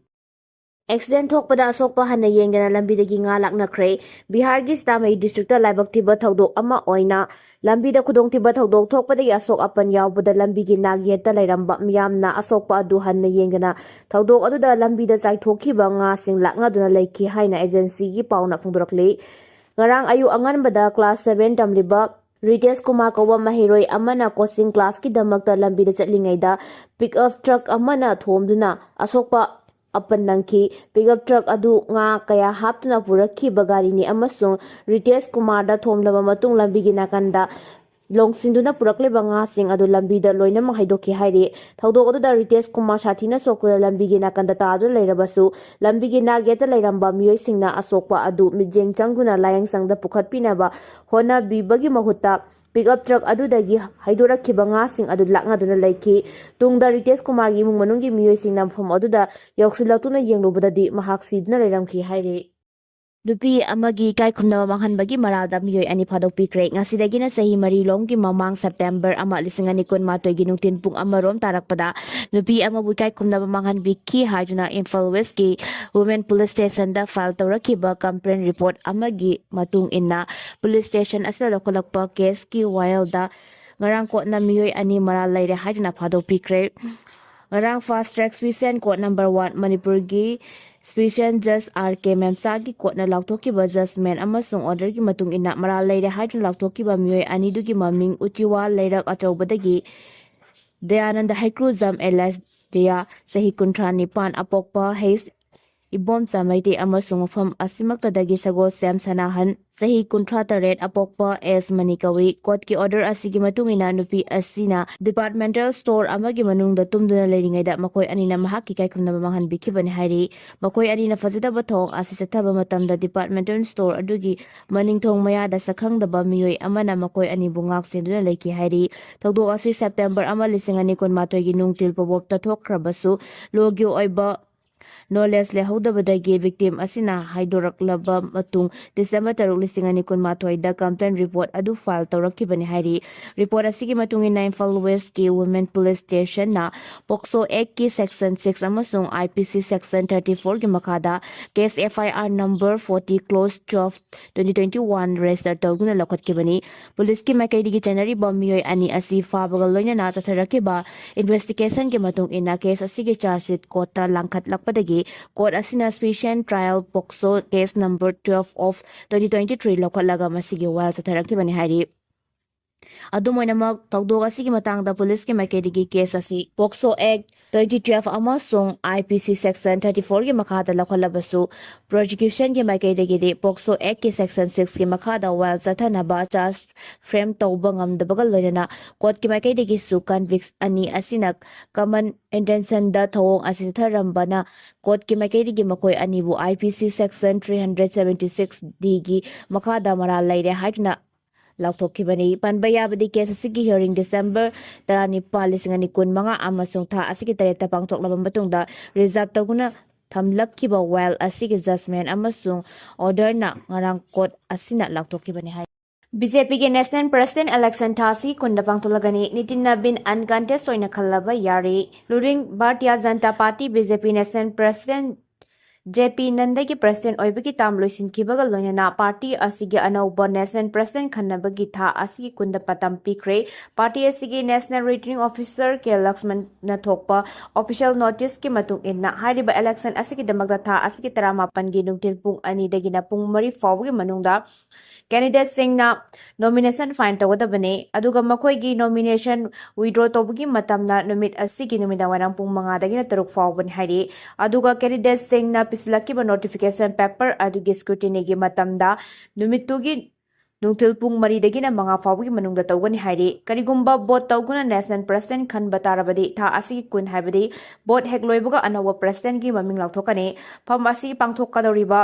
Accident ꯊꯣꯛꯄꯗ ꯑꯁꯣꯛꯄ ꯍꯟꯅ ꯌꯦꯡꯗꯅ ꯂꯝꯕꯤꯗꯒꯤ ꯉꯥ ꯂꯥꯛꯅꯈ꯭ꯔꯦ꯫ ꯕꯤꯍꯥꯔꯒꯤ ꯁꯤꯇꯥꯃꯩ districtꯇ ꯂꯥꯏꯕꯛ ꯊꯤꯕ ꯊꯧꯗꯣꯛ ꯑꯃ ꯑꯣꯏꯅ ꯂꯝꯕꯤꯗ ꯈꯨꯗꯣꯡꯊꯤꯕ ꯊꯧꯗꯣꯛ ꯊꯣꯛꯄꯗꯒꯤ ꯑꯁꯣꯛ ꯑꯄꯟ ꯌꯥꯎꯕꯗ ꯂꯝꯕꯤꯒꯤ ꯅꯥꯛ ꯌꯦꯠꯇ ꯂꯩꯔꯝꯕ ꯃꯤꯌꯥꯝꯅ ꯑꯁꯣꯛꯄ ꯑꯗꯨ ꯍꯟꯅ ꯌꯦꯡꯗꯅ ꯊꯧꯗꯣꯛ ꯑꯗꯨꯗ ꯂꯝꯕꯤꯗ ꯆꯥꯏꯊꯣꯛꯈꯤꯕ ꯉꯥꯁꯤꯡ ꯂꯥꯛꯅꯗꯨꯅ ꯂꯩꯈꯤ ꯍꯥꯏꯅ agencyꯒꯤ ꯄꯥꯎꯅ ꯐꯣꯡꯗꯣꯔꯛꯂꯤ꯫ ꯉꯔꯥꯡ ꯑꯌꯨꯛ ꯑꯉꯟꯕꯗ class seven ꯇꯝꯂꯤꯕ ꯔꯤꯇꯦꯁ ꯀꯨꯃꯥꯔ ꯀꯧꯕ ꯃꯍꯩꯔꯣꯏ ꯑꯃꯅ coaching classꯀꯤꯗꯃꯛꯇ ꯂꯝꯕꯤꯗ ꯆꯠꯂꯤꯉꯩꯗ pickup truck ꯑꯃꯅ ꯊꯣꯝꯗꯨꯅ ꯑꯁꯣꯛꯄ ꯑꯄꯟ ꯅꯪꯈꯤ꯫ Pickup truck ꯑꯗꯨ ꯉꯥ ꯀꯌꯥ ꯍꯥꯞꯇꯨꯅ ꯄꯨꯔꯛꯈꯤꯕ ꯒꯥꯔꯤꯅꯤ ꯑꯃꯁꯨꯡ ꯔꯤꯇꯦꯁ ꯀꯨꯃꯥꯔꯗ ꯊꯣꯝꯂꯕ ꯃꯇꯨꯡ ꯂꯝꯕꯤꯒꯤ ꯅꯥꯀꯟꯗ ꯂꯣꯡꯁꯤꯟꯗꯨꯅ ꯄꯨꯔꯛꯂꯤꯕ ꯉꯥꯁꯤꯡ ꯑꯗꯨ ꯂꯝꯕꯤꯗ ꯂꯣꯏꯅꯃꯛ ꯍꯩꯗꯣꯛꯈꯤ ꯍꯥꯏꯔꯤ꯫ ꯊꯧꯗꯣꯛ ꯑꯗꯨꯗ ꯔꯤꯇꯦꯁ ꯀꯨꯃꯥꯔ ꯁꯥꯊꯤꯅ ꯁꯣꯛꯇꯨꯅ ꯂꯝꯕꯤꯒꯤ ꯅꯥꯀꯟꯗ ꯇꯥꯗꯨꯅ ꯂꯩꯔꯕꯁꯨ, ꯂꯝꯕꯤꯒꯤ ꯅꯥꯛ ꯌꯦꯠꯇ ꯂꯩꯔꯝꯕ ꯃꯤꯑꯣꯏꯁꯤꯡꯅ ꯑꯁꯣꯛꯄ ꯑꯗꯨ ꯃꯤꯠꯌꯦꯡ ꯆꯪꯗꯨꯅ ꯂꯥꯌꯦꯡ ꯁꯪꯗ ꯄꯨꯈꯠꯄꯤꯅꯕ ꯍꯣꯠꯅꯕꯤꯕꯒꯤ ꯃꯍꯨꯠꯇ, pickup truck ꯑꯗꯨꯗꯒꯤ ꯍꯩꯗꯣꯔꯛꯈꯤꯕ ꯉꯥꯁꯤꯡ ꯑꯗꯨ ꯂꯥꯛꯅꯗꯨꯅ ꯂꯩꯈꯤ꯫ ꯇꯨꯡꯗ ꯔꯤꯇꯦꯁ ꯀꯨꯃꯥꯔꯒꯤ ꯏꯃꯨꯡ ꯃꯅꯨꯡꯒꯤ ꯃꯤꯑꯣꯏꯁꯤꯡꯅ ꯃꯐꯝ ꯑꯗꯨꯗ ꯌꯧꯁꯤꯜꯂꯛꯇꯨꯅ ꯌꯦꯡꯂꯨꯕꯗꯗꯤ ꯃꯍꯥꯛ ꯁꯤꯗꯨꯅ ꯂꯩꯔꯝꯈꯤ ꯍꯥꯏꯔꯤ꯫ ꯅꯨꯄꯤ ꯑꯃꯒꯤ ꯏꯀꯥꯏ ꯈꯨꯝꯅꯕ ꯃꯥꯡꯍꯟꯕꯒꯤ ꯃꯔꯥꯜꯗ ꯃꯤꯑꯣꯏ ꯑꯅꯤ ꯐꯥꯗꯣꯛꯄꯤꯈ꯭ꯔꯦ꯫ ꯉꯁꯤꯗꯒꯤꯅ ꯆꯍꯤ ꯃꯔꯤ ꯂꯣꯝꯒꯤ ꯃꯃꯥꯡ September ꯑꯃ, ꯂꯤꯁꯤꯡ ꯑꯅꯤ ꯀꯨꯟꯃꯥꯊꯣꯏꯒꯤ ꯅꯨꯡꯊꯤꯜ ꯄꯨꯡ ꯑꯃ ꯔꯣꯝ ꯇꯥꯔꯛꯄꯗ ꯅꯨꯄꯤ ꯑꯃꯕꯨ ꯏꯀꯥꯏ ꯈꯨꯝꯅꯕ ꯃꯥꯡꯍꯟꯕꯤꯈꯤ ꯍꯥꯏꯗꯨꯅ ꯏꯝꯐꯥꯜ Westꯀꯤ Women Police Stationꯗ file ꯇꯧꯔꯛꯈꯤꯕ complaint report ꯑꯃꯒꯤ ꯃꯇꯨꯡ ꯏꯟꯅ, police station ꯑꯁꯤꯗ ꯂꯧꯈꯠꯂꯛꯄ caseꯀꯤ ꯋꯥꯌꯦꯜꯗ ꯉꯔꯥꯡ ꯀꯣꯟꯅ ꯃꯤꯑꯣꯏ ꯑꯅꯤ ꯃꯔꯥꯜ ꯂꯩꯔꯦ ꯍꯥꯏꯗꯨꯅ ꯐꯥꯗꯣꯛꯄꯤꯈ꯭ꯔꯦ꯫ ꯉꯔꯥꯡ Fast Track Special Court number one ꯃꯅꯤꯄꯨꯔꯒꯤ Special Judge R K Memsagi courtꯅ ꯂꯥꯎꯊꯣꯛꯈꯤꯕ judgment ꯑꯃꯁꯨꯡ orderꯒꯤ ꯃꯇꯨꯡ ꯏꯟꯅ ꯃꯔꯥꯜ ꯂꯩꯔꯦ ꯍꯥꯏꯗꯨꯅ ꯂꯥꯎꯊꯣꯛꯈꯤꯕ ꯃꯤꯑꯣꯏ ꯑꯅꯤꯗꯨꯒꯤ ꯃꯃꯤꯡ ꯎꯆꯤꯋꯥ ꯂꯩꯔꯛ ꯑꯆꯧꯕꯗꯒꯤ ꯗꯌꯥꯅꯟꯗ ꯍꯩꯀ꯭ꯔꯨꯖꯝ alias ꯗꯌꯥ, ꯆꯍꯤ ꯀꯨꯟꯊ꯭ꯔꯥ ꯅꯤꯄꯥꯟ, ꯑꯄꯣꯛꯄ ꯍꯩꯁ ꯏꯕꯣꯝꯆꯥ ꯃꯩꯇꯩ ꯑꯃꯁꯨꯡ ꯃꯐꯝ ꯑꯁꯤꯃꯛꯇꯗꯒꯤ ꯁꯒꯣꯜꯁꯦꯝ ꯁꯅꯥꯍꯟ, ꯆꯍꯤ ꯀꯨꯟꯊ꯭ꯔꯥ ꯇꯔꯦꯠ, ꯑꯄꯣꯛꯄ ꯑꯦꯁ ꯃꯅꯤ ꯀꯧꯏ꯫ Courtꯀꯤ order ꯑꯁꯤꯒꯤ ꯃꯇꯨꯡ ꯏꯟꯅ ꯅꯨꯄꯤ ꯑꯁꯤꯅ departmental store ꯑꯃꯒꯤ ꯃꯅꯨꯡꯗ ꯇꯨꯝꯗꯨꯅ ꯂꯩꯔꯤꯉꯩꯗ ꯃꯈꯣꯏ ꯑꯅꯤꯅ ꯃꯍꯥꯛꯀꯤ ꯏꯀꯥꯏꯈꯨꯝꯅꯕ ꯃꯥꯡꯍꯟꯕꯤꯈꯤꯕꯅꯤ ꯍꯥꯏꯔꯤ꯫ ꯃꯈꯣꯏ ꯑꯅꯤꯅ ꯐꯖꯗꯕ ꯊꯧꯑꯣꯡ ꯑꯁꯤ ꯆꯠꯊꯕ ꯃꯇꯝꯗ departmental store ꯑꯗꯨꯒꯤ ꯃꯅꯤꯡꯊꯣꯡ ꯃꯌꯥꯗ ꯁꯛꯈꯪꯗꯕ ꯃꯤꯑꯣꯏ ꯑꯃꯅ ꯃꯈꯣꯏ ꯑꯅꯤꯕꯨ ꯉꯥꯛ ꯁꯦꯟꯗꯨꯅ ꯂꯩꯈꯤ ꯍꯥꯏꯔꯤ꯫ ꯊꯧꯗꯣꯛ ꯑꯁꯤ September ꯑꯃ, ꯂꯤꯁꯤꯡ ꯑꯅꯤ ꯀꯨꯟꯃꯥꯊꯣꯏꯒꯤ ꯅꯨꯡꯊꯤꯜ ꯄꯣꯕꯣꯞꯇ ꯊꯣꯛꯈ꯭ꯔꯕꯁꯨ, lawꯒꯤ ꯑꯣꯏꯕ knowledge ꯂꯩꯍꯧꯗꯕꯗꯒꯤ victim ꯑꯁꯤꯅ ꯍꯥꯏꯗꯣꯔꯛꯂꯕ ꯃꯇꯨꯡ, December ꯇꯔꯨꯛ, ꯂꯤꯁꯤꯡ ꯑꯅꯤ ꯀꯨꯟꯃꯥꯊꯣꯏꯗ complaint report ꯑꯗꯨ file ꯇꯧꯔꯛꯈꯤꯕꯅꯤ ꯍꯥꯏꯔꯤ꯫ Report ꯑꯁꯤꯒꯤ ꯃꯇꯨꯡ ꯏꯟꯅ, Imphal Westꯀꯤ Women Police Stationꯅ POCSO Actꯀꯤ Section six ꯑꯃꯁꯨꯡ IPC Section thirty fourꯒꯤ ꯃꯈꯥꯗ case F I R number forty, clause twelve, twenty twenty one register ꯇꯧꯗꯨꯅ ꯂꯧꯈꯠꯈꯤꯕꯅꯤ꯫ Policeꯀꯤ ꯃꯥꯏꯀꯩꯗꯒꯤ ꯆꯦꯟꯅꯔꯤꯕ ꯃꯤꯑꯣꯏ ꯑꯅꯤ ꯑꯁꯤ ꯐꯥꯕꯒ ꯂꯣꯏꯅꯅ ꯆꯠꯊꯔꯛꯈꯤꯕ investigationꯒꯤ ꯃꯇꯨꯡ ꯏꯟꯅ, case ꯑꯁꯤꯒꯤ charge sheet courtꯇ ꯂꯥꯡꯈꯠꯂꯛꯄꯗꯒꯤ, court ꯑꯁꯤꯅ Special Trial POCSO case number twelve of twenty twenty three ꯂꯧꯈꯠꯂꯒ ꯃꯁꯤꯒꯤ ꯋꯥꯌꯦꯜ ꯆꯠꯊꯔꯛꯈꯤꯕꯅꯤ ꯍꯥꯏꯔꯤ꯫ ꯑꯗꯨꯝ ꯑꯣꯏꯅꯃꯛ, ꯊꯧꯗꯣꯛ ꯑꯁꯤꯒꯤ ꯃꯇꯥꯡꯗ policeꯀꯤ ꯃꯥꯏꯀꯩꯗꯒꯤ case ꯑꯁꯤ POCSO Act twenty twelve ꯑꯃꯁꯨꯡ IPC Section thirty fourꯒꯤ ꯃꯈꯥꯗ ꯂꯧꯈꯠꯂꯕꯁꯨ, prosecutionꯒꯤ ꯃꯥꯏꯀꯩꯗꯒꯤꯗꯤ POCSO Actꯀꯤ Section sixꯀꯤ ꯃꯈꯥꯗ ꯋꯥꯌꯦꯜ ꯆꯠꯊꯅꯕ charge frame ꯇꯧꯕ ꯉꯝꯗꯕꯒ ꯂꯣꯏꯅꯅ, courtꯀꯤ ꯃꯥꯏꯀꯩꯗꯒꯤꯁꯨ convict ꯑꯅꯤ ꯑꯁꯤꯅ common intentionꯗ ꯊꯧꯑꯣꯡ ꯑꯁꯤ ꯆꯠꯊꯔꯝꯕꯅ, courtꯀꯤ ꯃꯥꯏꯀꯩꯗꯒꯤ ꯃꯈꯣꯏ ꯑꯅꯤꯕꯨ IPC Section three hundred seventy six Dꯒꯤ ꯃꯈꯥꯗ ꯃꯔꯥꯜ ꯂꯩꯔꯦ ꯍꯥꯏꯗꯨꯅ ꯂꯥꯎꯊꯣꯛꯈꯤꯕꯅꯤ꯫ ꯄꯟꯕ ꯌꯥꯕꯗꯤ, case ꯑꯁꯤꯒꯤ hearing December ꯇꯔꯥꯅꯤꯄꯥꯜ, ꯂꯤꯁꯤꯡ ꯑꯅꯤ ꯀꯨꯟꯃꯉꯥ ꯑꯃꯁꯨꯡ ꯊꯥ ꯑꯁꯤꯒꯤ ꯇꯔꯦꯠꯇ ꯄꯥꯡꯊꯣꯛꯂꯕ ꯃꯇꯨꯡꯗ, reserve ꯇꯧꯗꯨꯅ ꯊꯝꯂꯛꯈꯤꯕ ꯋꯥꯌꯦꯜ ꯑꯁꯤꯒꯤ judgment ꯑꯃꯁꯨꯡ orderꯅ ꯉꯔꯥꯡ court ꯑꯁꯤꯅ ꯂꯥꯎꯊꯣꯛꯈꯤꯕꯅꯤ ꯍꯥꯏ꯫ BJPꯒꯤ national president election ꯊꯥ ꯑꯁꯤ ꯀꯨꯟꯗ ꯄꯥꯡꯊꯣꯛꯂꯒꯅꯤ꯫ ꯅꯤꯇꯤꯟ ꯅꯕꯤꯟ uncontest ꯑꯣꯏꯅ ꯈꯜꯂꯕ ꯌꯥꯔꯦ꯫ Ruling Bharatiya Janata Party, BJP national president J P ꯅꯟꯗꯒꯤ ꯄ꯭ꯔꯁꯤꯗꯦꯟ ꯑꯣꯏꯕꯒꯤ ꯇꯥꯝ ꯂꯣꯏꯁꯤꯟꯈꯤꯕꯒ ꯂꯣꯏꯅꯅ ꯄꯥꯔꯇꯤ ꯑꯁꯤꯒꯤ ꯑꯅꯧꯕ ꯅꯦꯁꯅꯦꯜ ꯄ꯭ꯔꯁꯤꯗꯦꯟ ꯈꯟꯅꯕꯒꯤ ꯊꯥ ꯑꯁꯤꯒꯤ ꯀꯨꯟꯗ ꯃꯇꯝ ꯄꯤꯈ꯭ꯔꯦ꯫ ꯄꯥꯔꯇꯤ ꯑꯁꯤꯒꯤ ꯅꯦꯁꯅꯦꯜ ꯔꯤꯇꯔꯅꯤꯡ ꯑꯣꯐꯤꯁꯔ ꯀꯦ ꯂꯛꯁꯃꯟꯅ ꯊꯣꯛꯄ ꯑꯣꯐꯤꯁꯤꯌꯦꯜ ꯅꯣꯇꯤꯁꯀꯤ ꯃꯇꯨꯡ ꯏꯟꯅ ꯍꯥꯏꯔꯤꯕ ꯏꯂꯦꯛꯁꯟ ꯑꯁꯤꯒꯤꯗꯃꯛꯇ ꯊꯥ ꯑꯁꯤꯒꯤ ꯇꯔꯥꯃꯥꯄꯟꯒꯤ ꯅꯨꯡꯊꯤꯜ ꯄꯨꯡ ꯑꯅꯤꯗꯒꯤꯅ ꯄꯨꯡ ꯃꯔꯤ ꯐꯥꯎꯕꯒꯤ ꯃꯅꯨꯡꯗ ꯀꯦꯟꯗꯤꯗꯦꯠꯁꯤꯡꯅ ꯅꯣꯃꯤꯅꯦꯁꯟ ꯐꯥꯏꯜ ꯇꯧꯒꯗꯕꯅꯤ꯫ ꯑꯗꯨꯒ ꯃꯈꯣꯏꯒꯤ ꯅꯣꯃꯤꯅꯦꯁꯟ ꯋꯤꯗ꯭ꯔꯣ ꯇꯧꯕꯒꯤ ꯃꯇꯝꯅ ꯅꯨꯃꯤꯠ ꯑꯁꯤꯒꯤ ꯅꯨꯃꯤꯗꯥꯡ ꯋꯥꯏꯔꯝ ꯄꯨꯡ ꯃꯉꯥꯗꯒꯤꯅ ꯇꯔꯨꯛ ꯐꯥꯎꯕꯅꯤ ꯍꯥꯏꯔꯤ꯫ ꯑꯗꯨꯒ ꯀꯦꯟꯗꯤꯗꯦꯠꯁꯤꯡꯅ ꯄꯤꯁꯤꯜꯂꯛꯈꯤꯕ ꯅꯣꯇꯤꯐꯤꯀꯦꯁꯟ ꯄꯦꯄꯔ ꯑꯗꯨꯒꯤ ꯁ꯭ꯀ꯭ꯔꯨꯇꯤꯅꯤꯒꯤ ꯃꯇꯝꯗ ꯅꯨꯃꯤꯠꯇꯨꯒꯤ ꯅꯨꯡꯊꯤꯜ ꯄꯨꯡ ꯃꯔꯤꯗꯒꯤꯅ ꯃꯉꯥ ꯐꯥꯎꯕꯒꯤ ꯃꯅꯨꯡꯗ ꯇꯧꯒꯅꯤ ꯍꯥꯏꯔꯤ꯫ ꯀꯔꯤꯒꯨꯝꯕ ꯚꯣꯠ ꯇꯧꯗꯨꯅ ꯅꯦꯁꯅꯦꯜ ꯄ꯭ꯔꯁꯤꯗꯦꯟ ꯈꯟꯕ ꯇꯥꯔꯕꯗꯤ ꯊꯥ ꯑꯁꯤꯒꯤ ꯀꯨꯟ ꯍꯥꯏꯕꯗꯤ ꯚꯣꯠ ꯍꯦꯛ ꯂꯣꯏꯕꯒ ꯑꯅꯧꯕ ꯄ꯭ꯔꯁꯤꯗꯦꯟꯒꯤ ꯃꯃꯤꯡ ꯂꯥꯎꯊꯣꯛꯀꯅꯤ꯫ ꯐꯝ ꯑꯁꯤ ꯄꯥꯡꯊꯣꯛꯀꯗꯧꯔꯤꯕ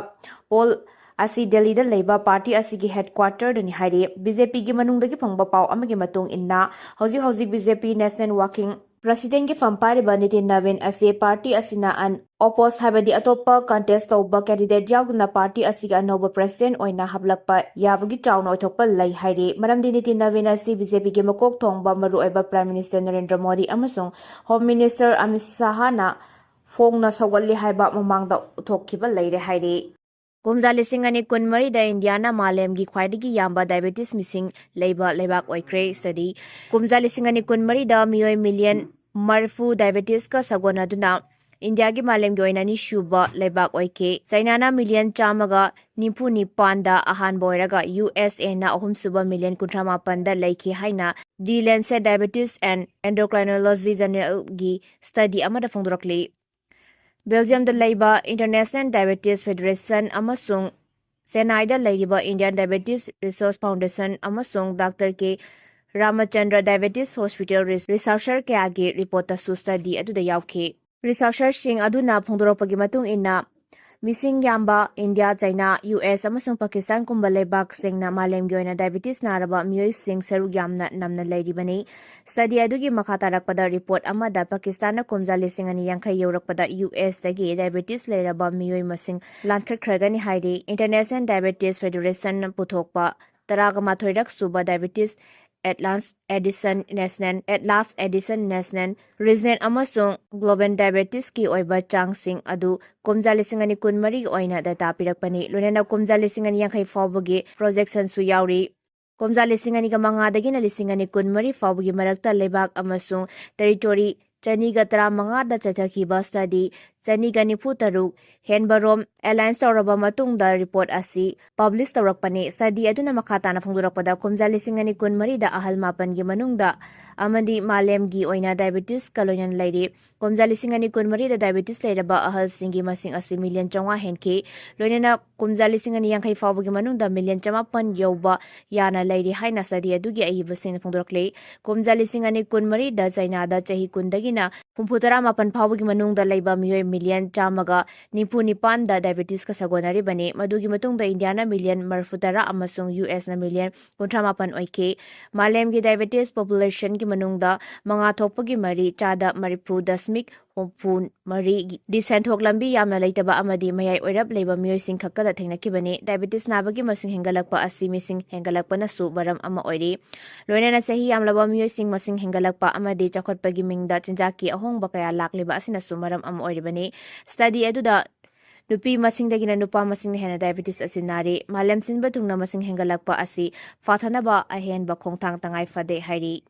ꯄꯣꯜ ꯑꯁꯤ ꯗꯦꯜꯂꯤꯗ ꯂꯩꯕ ꯄꯥꯔꯇꯤ ꯑꯁꯤꯒꯤ ꯍꯦꯗꯀ꯭ꯋꯥꯇꯔꯗꯅꯤ ꯍꯥꯏꯔꯤ꯫ ꯕꯤ ꯖꯦ ꯄꯤꯒꯤ ꯃꯅꯨꯡꯗꯒꯤ ꯐꯪꯕ ꯄꯥꯎ ꯑꯃꯒꯤ ꯃꯇꯨꯡ ꯏꯟꯅ ꯍꯧꯖꯤꯛ ꯍꯧꯖꯤꯛ ꯕꯤ ꯖꯦ ꯄꯤ ꯅꯦꯁꯅꯦꯜ ꯋꯥꯔꯀꯤꯡ ꯄ꯭ꯔꯁꯤꯗꯦꯟꯒꯤ ꯐꯝ ꯄꯥꯏꯔꯤꯕ ꯅꯤꯇꯤꯟ ꯅꯕꯤꯟ ꯑꯁꯤ ꯄꯥꯔꯇꯤ ꯑꯁꯤꯅ ꯑꯟ ꯑꯣꯄꯣꯁ ꯍꯥꯏꯕꯗꯤ ꯑꯇꯣꯞꯄ ꯀꯟꯇꯦꯁ ꯇꯧꯕ ꯀꯦꯟꯗꯤꯗꯦꯠ ꯌꯥꯎꯗꯅ ꯄꯥꯔꯇꯤ ꯑꯁꯤꯒꯤ ꯑꯅꯧꯕ ꯄ꯭ꯔꯁꯤꯗꯦꯟ ꯑꯣꯏꯅ ꯍꯥꯞꯂꯛꯄ ꯌꯥꯕꯒꯤ ꯆꯥꯎꯅ ꯑꯣꯏꯊꯣꯛꯄ ꯂꯩ ꯍꯥꯏꯔꯤ꯫ ꯃꯔꯝꯗꯤ ꯅꯤꯇꯤꯟ ꯅꯕꯤꯟ ꯑꯁꯤ ꯕꯤ ꯖꯦ ꯄꯤꯒꯤ ꯃꯀꯣꯛ ꯊꯣꯡꯕ ꯃꯔꯨꯑꯣꯏꯕ ꯄ꯭ꯔꯥꯏꯝ ꯃꯤꯅꯤꯁꯇꯔ ꯅꯔꯦꯟꯗ꯭ꯔ ꯃꯣꯗꯤ ꯑꯃꯁꯨꯡ ꯍꯣꯝ ꯃꯤꯅꯤꯁꯇꯔ ꯑꯃꯤꯠ ꯁꯥꯍꯅ ꯐꯣꯡꯅ ꯁꯧꯒꯠꯂꯤ ꯍꯥꯏꯕ ꯃꯃꯥꯡꯗ ꯎꯠꯊꯣꯛꯈꯤꯕ ꯂꯩꯔꯦ ꯍꯥꯏꯔꯤ꯫ ꯀꯨꯝꯖꯥ ꯂꯤꯁꯤꯡ ꯑꯅꯤ ꯀꯨꯟꯃꯔꯤꯗ ꯏꯟꯗꯤꯌꯥꯅ ꯃꯥꯂꯦꯝꯒꯤ ꯈ꯭ꯋꯥꯏꯗꯒꯤ ꯌꯥꯝꯕ ꯗꯥꯏꯕꯦꯇꯤꯁ ꯃꯤꯁꯤꯡ ꯂꯩꯕ ꯂꯩꯕꯥꯛ ꯑꯣꯏꯈ꯭ꯔꯦ꯫ ꯁ꯭ꯇꯗꯤ ꯀꯨꯝꯖꯥ ꯂꯤꯁꯤꯡ ꯑꯅꯤ ꯀꯨꯟꯃꯔꯤꯗ ꯃꯤꯑꯣꯏ ꯃꯤꯂꯤꯌꯟ ꯃꯔꯤꯐꯨ ꯗꯥꯏꯕꯦꯇꯤꯁꯀ ꯁꯥꯒꯣꯟꯅꯗꯨꯅ ꯏꯟꯗꯤꯌꯥꯒꯤ ꯃꯥꯂꯦꯝꯒꯤ ꯑꯣꯏꯅ ꯑꯅꯤꯁꯨꯕ ꯂꯩꯕꯥꯛ ꯑꯣꯏꯈꯤ꯫ ꯆꯩꯅꯥꯅ ꯃꯤꯂꯤꯌꯟ ꯆꯥꯝꯃꯒ ꯅꯤꯐꯨ ꯅꯤꯄꯥꯟꯗ ꯑꯍꯥꯟꯕ ꯑꯣꯏꯔꯒ ꯌꯨ ꯑꯦꯁ ꯑꯦꯅ ꯑꯍꯨꯝꯁꯨꯕ ꯃꯤꯂꯤꯌꯟ ꯀꯨꯟꯊ꯭ꯔꯥ ꯃꯥꯄꯟꯗ ꯂꯩꯈꯤ ꯍꯥꯏꯅ ꯗꯤ ꯂꯦꯟꯁꯦꯠ ꯗꯥꯏꯕꯦꯇꯤꯁ ꯑꯦꯟ ꯑꯦꯟꯗꯣꯀ꯭ꯔꯥꯏꯅꯣꯂꯣꯖꯤ ꯖꯔꯅꯦꯜꯒꯤ ꯁ꯭ꯇꯗꯤ ꯑꯃꯗ ꯐꯣꯡꯗꯣꯔꯛꯂꯤ꯫ ꯕꯦꯜꯖꯤꯌꯝꯗ ꯂꯩꯕ ꯏꯟꯇꯔꯅꯦꯁꯅꯦꯜ ꯗꯥꯏꯕꯦꯇꯤꯁ ꯐꯦꯗꯔꯦꯁꯟ ꯑꯃꯁꯨꯡ ꯆꯦꯟꯅꯥꯏꯗ ꯂꯩꯔꯤꯕ ꯏꯟꯗꯤꯌꯥꯟ ꯗꯥꯏꯕꯦꯇꯤꯁ ꯔꯤꯁꯔꯁ ꯐꯥꯎꯟꯗꯦꯁꯟ ꯑꯃꯁꯨꯡ ꯗꯥꯛꯇꯔ ꯀꯦ ꯔꯥꯃꯆꯟꯗ꯭ꯔ ꯗꯥꯏꯕꯦꯇꯤꯁ ꯍꯣꯁꯄꯤꯇꯥꯜ ꯔꯤꯁ-, ꯔꯤꯁꯔꯆꯔ ꯀꯌꯥꯒꯤ ꯔꯤꯄꯣꯔꯠꯇꯁꯨ ꯁ꯭ꯇꯗꯤ ꯑꯗꯨꯗ ꯌꯥꯎꯈꯤ꯫ ꯔꯤꯁꯔꯆꯔꯁꯤꯡ ꯑꯗꯨꯅ ꯐꯣꯡꯗꯣꯔꯛꯄꯒꯤ ꯃꯇꯨꯡ ꯏꯟꯅ, ꯃꯤꯁꯤꯡ ꯌꯥꯝꯕ ꯏꯟꯗꯤꯌꯥ, ꯆꯩꯅꯥ, ꯌꯨ ꯑꯦꯁ ꯑꯃꯁꯨꯡ ꯄꯥꯀꯤꯁꯇꯥꯟꯒꯨꯝꯕ ꯂꯩꯕꯥꯛꯁꯤꯡꯅ ꯃꯥꯂꯦꯝꯒꯤ ꯑꯣꯏꯅ ꯗꯥꯏꯕꯦꯇꯤꯁ ꯅꯥꯔꯕ ꯃꯤꯑꯣꯏꯁꯤꯡ ꯁꯔꯨꯛ ꯌꯥꯝꯅ ꯅꯝꯅ ꯂꯩꯔꯤꯕꯅꯤ꯫ ꯁ꯭ꯇꯗꯤ ꯑꯗꯨꯒꯤ ꯃꯈꯥ ꯇꯥꯔꯛꯄꯗ ꯔꯤꯄꯣꯔꯠ ꯑꯃꯗ ꯄꯥꯀꯤꯁꯇꯥꯟꯅ ꯀꯨꯝꯖꯥ ꯂꯤꯁꯤꯡ ꯑꯅꯤ ꯌꯥꯡꯈꯩ ꯌꯧꯔꯛꯄꯗ ꯌꯨ ꯑꯦꯁꯇꯒꯤ ꯗꯥꯏꯕꯦꯇꯤꯁ ꯂꯩꯔꯕ ꯃꯤꯑꯣꯏ ꯃꯁꯤꯡ ꯂꯥꯟꯈꯠꯈ꯭ꯔꯒꯅꯤ ꯍꯥꯏꯔꯤ꯫ ꯏꯟꯇꯔꯅꯦꯁꯅꯦꯜ ꯗꯥꯏꯕꯦꯇꯤꯁ ꯐꯦꯗꯔꯦꯁꯟꯅ ꯄꯨꯊꯣꯛꯄ ꯇꯔꯥꯒ ꯃꯥꯊꯣꯏꯔꯛ ꯁꯨꯕ diabetes atlas edition national atlas edition national regional ꯑꯃꯁꯨꯡ ꯒ꯭ꯂꯣꯕꯦꯜ ꯗꯥꯏꯕꯦꯇꯤꯁꯀꯤ ꯑꯣꯏꯕ ꯆꯥꯡꯁꯤꯡ ꯑꯗꯨ ꯀꯨꯝꯖꯥ ꯂꯤꯁꯤꯡ ꯑꯅꯤ ꯀꯨꯟꯃꯔꯤꯒꯤ ꯑꯣꯏꯅ ꯗꯦꯇꯥ ꯄꯤꯔꯛꯄꯅꯤ꯫ ꯂꯣꯏꯅꯅ ꯀꯨꯝꯖꯥ ꯂꯤꯁꯤꯡ ꯑꯅꯤ ꯌꯥꯡꯈꯩ ꯐꯥꯎꯕꯒꯤ ꯄ꯭ꯔꯣꯖꯦꯛꯁꯟꯁꯨ ꯌꯥꯎꯔꯤ꯫ ꯀꯨꯝꯖꯥ ꯂꯤꯁꯤꯡ ꯑꯅꯤꯒ ꯃꯉꯥꯗꯒꯤꯅ ꯂꯤꯁꯤꯡ ꯑꯅꯤ ꯀꯨꯟꯃꯔꯤ ꯐꯥꯎꯕꯒꯤ ꯃꯔꯛꯇ ꯂꯩꯕꯥꯛ ꯑꯃꯁꯨꯡ ꯇꯦꯔꯤꯇꯣꯔꯤ ꯆꯅꯤꯒ ꯇꯔꯥꯃꯉꯥꯗ ꯆꯠꯊꯈꯤꯕ ꯁ꯭ꯇꯗꯤ ꯆꯅꯤꯒ ꯅꯤꯐꯨ ꯇꯔꯨꯛ ꯍꯦꯟꯕꯔꯣꯝ ꯑꯦꯂꯥꯏꯟꯁ ꯇꯧꯔꯕ ꯃꯇꯨꯡꯗ ꯔꯤꯄꯣꯔꯠ ꯑꯁꯤ ꯄꯕ꯭ꯂꯤꯁ ꯇꯧꯔꯛꯄꯅꯤ꯫ ꯁ꯭ꯇꯗꯤ ꯑꯗꯨꯅ ꯃꯈꯥ ꯇꯥꯅ ꯐꯣꯡꯗꯣꯔꯛꯄꯗ ꯀꯨꯝꯖꯥ ꯂꯤꯁꯤꯡ ꯑꯅꯤ ꯀꯨꯟꯃꯔꯤꯗ ꯑꯍꯜ ꯃꯥꯄꯟꯒꯤ ꯃꯅꯨꯡꯗ ꯑꯃꯗꯤ ꯃꯥꯂꯦꯝꯒꯤ ꯑꯣꯏꯅ ꯗꯥꯏꯕꯦꯇꯤꯁꯀ ꯂꯣꯏꯅꯅ ꯂꯩꯔꯤ꯫ ꯀꯨꯝꯖꯥ ꯂꯤꯁꯤꯡ ꯑꯅꯤ ꯀꯨꯟꯃꯔꯤꯗ ꯗꯥꯏꯕꯦꯇꯤꯁ ꯂꯩꯔꯕ ꯑꯍꯜꯁꯤꯡꯒꯤ ꯃꯁꯤꯡ ꯑꯁꯤ ꯃꯤꯂꯤꯌꯟ ꯆꯥꯝꯃꯉꯥ ꯍꯦꯟꯈꯤ꯫ ꯂꯣꯏꯅꯅ ꯀꯨꯝꯖꯥ ꯂꯤꯁꯤꯡ ꯑꯅꯤ ꯌꯥꯡꯈꯩ ꯐꯥꯎꯕꯒꯤ ꯃꯅꯨꯡꯗ ꯃꯤꯂꯤꯌꯟ ꯆꯃꯥꯄꯟ ꯌꯧꯕ ꯌꯥꯅ ꯂꯩꯔꯤ ꯍꯥꯏꯅ ꯁ꯭ꯇꯗꯤ ꯑꯗꯨꯒꯤ ꯑꯏꯕꯁꯤꯡꯅ ꯐꯣꯡꯗꯣꯔꯛꯂꯤ꯫ ꯀꯨꯝꯖꯥ ꯂꯤꯁꯤꯡ ꯑꯅꯤ ꯀꯨꯟꯃꯔꯤꯗ ꯆꯩꯅꯥꯗ ꯆꯍꯤ ꯀꯨꯟꯗꯒꯤꯅ ꯍꯨꯝꯐꯨ ꯇꯔꯥ ꯃꯥꯄꯟ ꯐꯥꯎꯕꯒꯤ ꯃꯅꯨꯡꯗ ꯂꯩꯕ ꯃꯤꯑꯣꯏ ꯃꯤꯂꯤꯌꯟ ꯆꯥꯝꯃꯒ ꯅꯤꯐꯨ ꯅꯤꯄꯥꯟꯗ ꯗꯥꯏꯕꯦꯇꯤꯁꯀ ꯁꯥꯒꯣꯟꯅꯔꯤꯕꯅꯤ꯫ ꯃꯗꯨꯒꯤ ꯃꯇꯨꯡꯗ ꯏꯟꯗꯤꯌꯥꯅ ꯃꯤꯂꯤꯌꯟ ꯃꯔꯤꯐꯨ ꯇꯔꯥ ꯑꯃꯁꯨꯡ ꯌꯨ ꯑꯦꯁꯅ ꯃꯤꯂꯤꯌꯟ ꯀꯨꯟꯊ꯭ꯔꯥ ꯃꯥꯄꯟ ꯑꯣꯏꯈꯤ꯫ ꯃꯥꯂꯦꯝꯒꯤ ꯗꯥꯏꯕꯦꯇꯤꯁ ꯄꯣꯄꯨꯂꯦꯁꯟꯒꯤ ꯃꯅꯨꯡꯗ ꯃꯉꯥ ꯊꯣꯛꯄꯒꯤ ꯃꯔꯤ, ꯆꯥꯗ ꯃꯔꯤꯐꯨ ꯗꯁꯃꯤꯛ ꯍꯨꯝꯐꯨ ꯃꯔꯤꯗꯤ ꯁꯦꯟꯊꯣꯛ ꯂꯝꯕꯤ ꯌꯥꯝꯅ ꯂꯩꯇꯕ ꯑꯃꯗꯤ ꯃꯌꯥꯏ ꯑꯣꯏꯔꯞ ꯂꯩꯕ ꯃꯤꯑꯣꯏꯁꯤꯡ ꯈꯛꯇꯗ ꯊꯦꯡꯅꯈꯤꯕꯅꯤ꯫ ꯗꯥꯏꯕꯦꯇꯤꯁ ꯅꯥꯕꯒꯤ ꯃꯁꯤꯡ ꯍꯦꯟꯒꯠꯂꯛꯄ ꯑꯁꯤ ꯃꯤꯁꯤꯡ ꯍꯦꯟꯒꯠꯂꯛꯄꯅꯁꯨ ꯃꯔꯝ ꯑꯃ ꯑꯣꯏꯔꯤ꯫ ꯂꯣꯏꯅꯅ ꯆꯍꯤ ꯌꯥꯝꯂꯕ ꯃꯤꯑꯣꯏꯁꯤꯡ ꯃꯁꯤꯡ ꯍꯦꯟꯒꯠꯂꯛꯄ ꯑꯃꯗꯤ ꯆꯥꯎꯈꯠꯄꯒꯤ ꯃꯤꯡꯗ ꯆꯤꯟꯖꯥꯛꯀꯤ ꯑꯍꯣꯡꯕ ꯀꯌꯥ ꯂꯥꯛꯂꯤꯕ ꯑꯁꯤꯅꯁꯨ ꯃꯔꯝ ꯑꯃ ꯑꯣꯏꯔꯤꯕꯅꯤ꯫ ꯁ꯭ꯇꯗꯤ ꯑꯗꯨꯗ ꯅꯨꯄꯤ ꯃꯁꯤꯡꯗꯒꯤꯅ ꯅꯨꯄꯥ ꯃꯁꯤꯡꯅ ꯍꯦꯟꯅ ꯗꯥꯏꯕꯦꯇꯤꯁ ꯑꯁꯤ ꯅꯥꯔꯤ꯫ ꯃꯥꯂꯦꯝ ꯁꯤꯟꯕ ꯊꯨꯡꯅ ꯃꯁꯤꯡ ꯍꯦꯟꯒꯠꯂꯛꯄ ꯑꯁꯤ ꯐꯥꯊꯅꯕ ꯑꯍꯦꯟꯕ ꯈꯣꯡꯊꯥꯡ ꯇꯉꯥꯏ ꯐꯗꯦ ꯍꯥꯏꯔꯤ꯫